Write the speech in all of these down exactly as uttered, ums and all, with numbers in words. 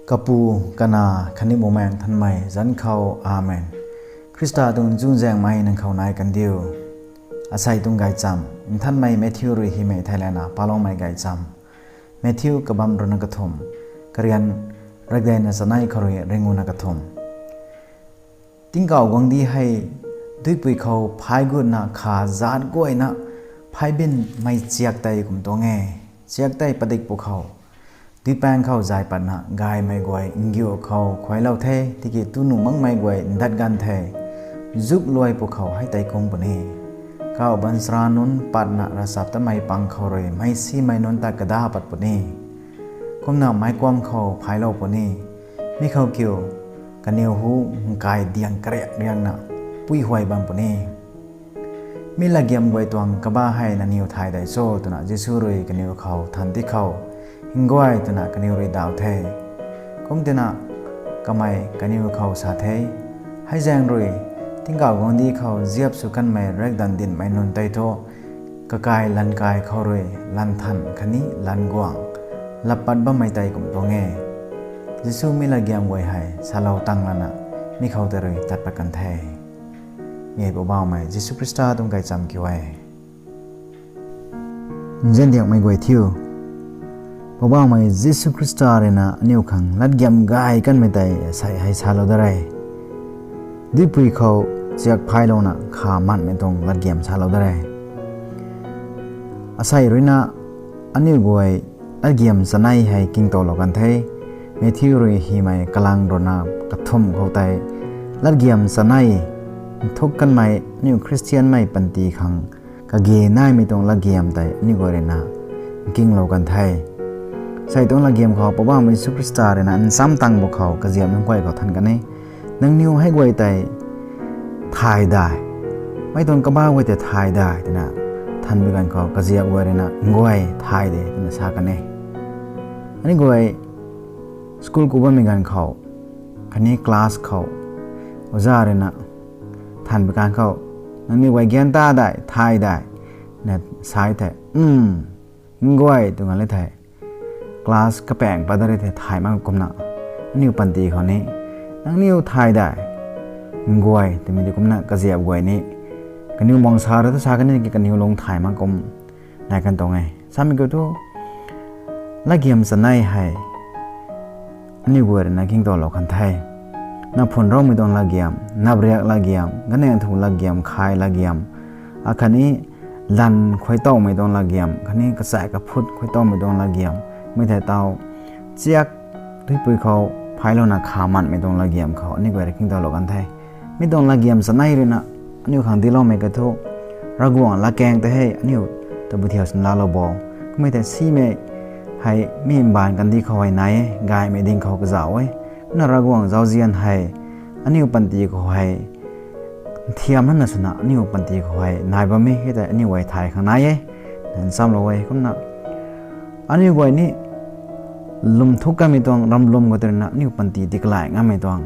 Kapu, Kanac khatni Bumaengh Nthanmei zanc khou, Amen. Khrista tuang chuzaenghmei nang khou nai kandiu. Asei tuang gaychamv Nthanmei Matthew rui hymei theilayna paloumei gaychamv. Matthew kabamv ruhna kathumh, karian rakdeina chanei khou rui ringuna kathumh. Tingkauh guangcdic hei duipui khou phay gutna kha zaat guayna phaybinmei chiak tei kum tuang e. Chiak tei padik pwkhou duipaeng khou zay patna gaymei guay ngiu khou khuaylou the, tiki tu nuh makmei guay ndat ganv the. Zuk luai pwkhou hei tei kum puni: Kauh baanchara nunc patna ravchap tatmei pang khou rui meicsimei nunc ta kada pat puni. Kumna meic kuam khou phaylou puni. Mi khou kiu kaniw hu nkai diang kariak riangna puihuay bam puni. Mi latgiam guay tuang kabah hei nangniw thay dei cho? twna Jisu rui kaniw khou than ti khou, Nguay, twna kaniw rui daw the. Kumtina kamei kaniw khou sa the, Hei zaeng rui tingkauh guangcdic khou ziap sw kanmei riakdanv dinhmei nunc tei thu kakai lankai khou rui lanthan khatni languang lap pat bammei tei kum tuang e. Jisu mi latgiam guay hei salou tang lana mi khou tei rui tat pat kan the. Mi hei Poubauhmei Jisu Khrista tuang gaychamv kiu e. Nziandiakmei guay thiu, Poubauhmei Jisu Khrista rui na aniu khang latgiam gay kanmei tei asei hei salou da re. Duipui khou chiak phaylouna kha manmei tuang latgiam salou da re. Asei rui na aniu guay latgiam chanei hei kingtowlou kan the. Matthew rui hymei kalang ruhna kathumh khou tei latgiam chanei nthuk kanmei aniu Khristianmei panty khang kage naimei tuang latgiam tei aniu guay rui na nkinglou kan the. Asei tuang latgiam khou Poubauhmei Jisu Khrista rui na ncham tang pwkhou kaziap nunc guay khou than kan e, Nangniw hei guay tei thay dai, mei tuang kabah guay tei thay dai, twna thanmei ganv khou kaziap guay rui na, Nguay, thay de, twna sa kan e. Aniu guay school ku bammei ganv khou khatni class khou oja rui na thanmei ganv khou, Nangniw guay gan ta dai, thay dai, na sa thei, Nguay, tw ngan le thei, class kapaeng pat da ri thei thay mak kumna aniu panty khou ni, Nangniw thay dai, Nguay, twmei di kumna kaziap guay ni kaniw mang sa rui tu sa kan e, ki kaniw lung thay mak kum nai kan tuang e. Samei kiu thu, latgiam chanei hei aniu guay rui na kingtowlou kan the. Naphun raumei tuang latgiam, napriak latgiam, ganv nthuk latgiam, khay latgiam, akhatni lan khuay towmei tuang latgiam khatni kachai kaphut khuay towmei tuang latgiam, mi thei taw chiak duipui khou phaylouna kha manmei tuang latgiam khou aniu guay rui kingtowlou kan the. Mi tuang latgiam chanei rui na aniu khang diloumei kathu, Ravguangc latkaeng tei hei aniu tabui thiau sin laalou bo. Kummei thei simei hei mi mbaanv kandih khou hei nai e, gaymei ding khou kazauh e. Kumna Ravguangc zauzian hei aniu panty khou hei nthiam lana swna aniu panty khou hei nai bam e, hei tei aniu guay thay khang nai e, nchamlou e. Kumna aniu guay ni lwm thuk kanmei tuang ramlwm khou tei rui na aniu panty tikalai ngammei tuang,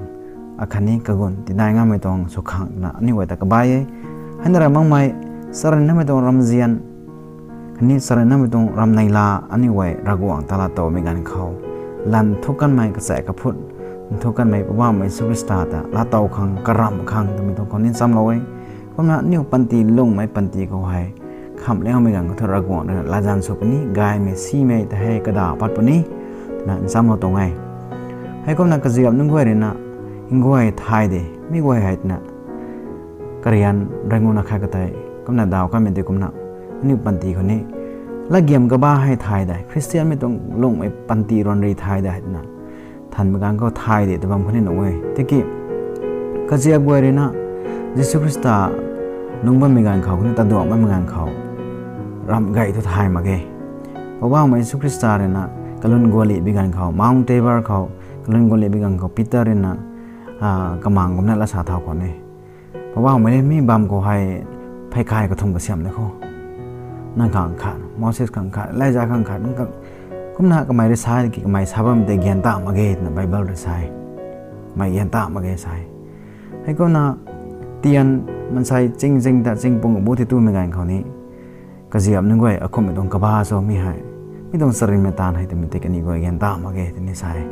akhatni kagun tinai ngammei tuang sw khang na aniu guay ta kabai e. Hei na ra makmei, charynmei tuang ramzian khatni charynmei tuang ramneila aniu guay Ravguangc ta laatowmei ganv khou, lan nthuk kanmei kachai kaphut nthuk kanmei Poubauhmei Jisu Khrista ta laatow khang, karamh khang twmei tuang khou ni nchamlou e. Kumna aniu panty lungmei panty khou hei khamhliangmei ganv khou thu Ravguangc rui na latzan sw puni, gaymei simei ta hei kada pat puni, twna nchamlou tuang e. Heikumna kaziap nunc guay rui na, Nguay, thay de, mi guay hei twna karian ringuna khat katei kumna daw kanmei tei kumna aniu panty khou ni latgiam kabah hei thay dai, Khristianmei tuang lungmei panty ruan ri thay dai twna thanmei ganv khou thay de tw bam khou ni nuh e. Tiki kaziap guay rui na Jisu Khrista lungc bammei ganv khou khatni taduang bammei ganv khou ramh gay thu thay mak ge. Poubauhmei Jisu Khrista rui na kalun gualihmei ganv khou, Mount Tabor khou kalun gualihmei ganv khou Peter rui na kamang kumna laa sa thau khwan e. Poubauhmei le mi bam khou hei pheykai kathumh kasiamh de khou, nang khang khat, Moses khang khat, Elijah khang khat, kumna kamei rui sa ki kamei sa bammei tei gan ta mak ge twna Bible rui sa e. Kamei gan ta mak ge sa e. Heikumna tian mansei ching zing ta ching pung bu ti tumei ganv khou ni kaziap nunc guay akumhmei tuang kabah cho mi hei, mi tuang charynmei taanv hei twmei tei kaniw guay gan ta mak ge twni sa e.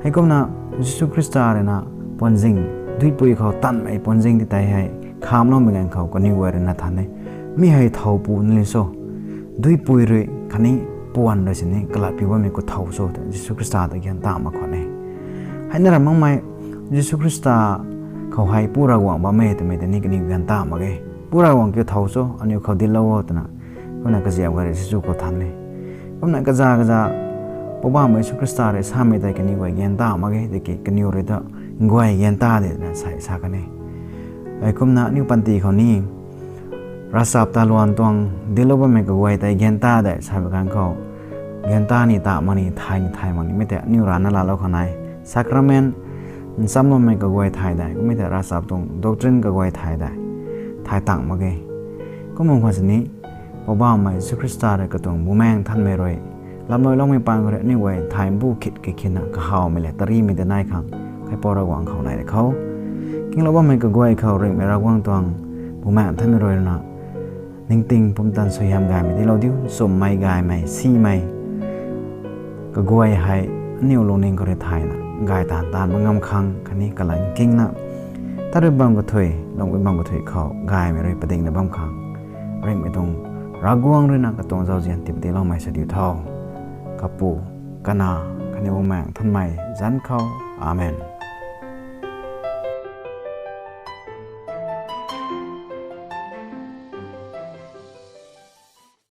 Heikumna Jisu Khrista rui na puanzing, duipui khou tanmei puanzing ti tei hei khamloumei ganv khou kaniw guay rui na than e, mi hei thow pu na li cho, duipui rui khatni puan rui sini kalat piu bammei khou thow cho tw Jisu Khrista ta gan ta mak khwan e. Hei na ra makmei Jisu Khrista khou hei Pu Ravguangc bam e twmei tei ni kaniw gan ta mak e. Pu Ravguangc kiu thow cho, aniu khou dinclou o twna, kumna kaziap guay rui Jisu khou than e. Kumna kaza kaza Poubauhmei Jisu Khrista rui samei tei kaniw guay gan ta mak ge, tiki kaniw rui ta guay gan ta de twna sa kan e. Heikumna aniu panty khou ni ravchap ta luan tuang dinclou bammei kaguay tei gan ta de sa bam ganv khou, gan ta ni ta mak ni, thay ni thay mak ni, mi tei aniu rana laalou khang nai. Sacrament nchamloumei kaguay thay de, kummei tei ravchap tuang doctrine kaguay thay de, thay tang mak ge. Kum bam khwan sini Poubauhmei Jisu Khrista rui katuang Bumaengh Nthanmei rui lamluiloumei paan khou rui aniu guay thay mbu khit kakhinna kahawmei le tarimei tei nai khang, Kaipouc Ravguangc khou nai de khou, kinglou bammei kaguay khou ringhmei Ravguangc tuang Bumaengh Nthanmei rui na ningting pumtan suaihiam gaymei dinclou diu. Nchumhmei, gaymei, simei kaguay hei aniu lungning khou rui thayna gay taanv taanv mak ngam khang khatni kalan kingna, tat rui bam kathui, lung rui bam kathui khou gaymei rui padikna bam khang, ringhmei tuang Ravguangc rui na katuang zauzian tiipatloumei sa diu tho. Kapu, Kanac khatni Bumaengh Nthanmei zanc khou. Amen.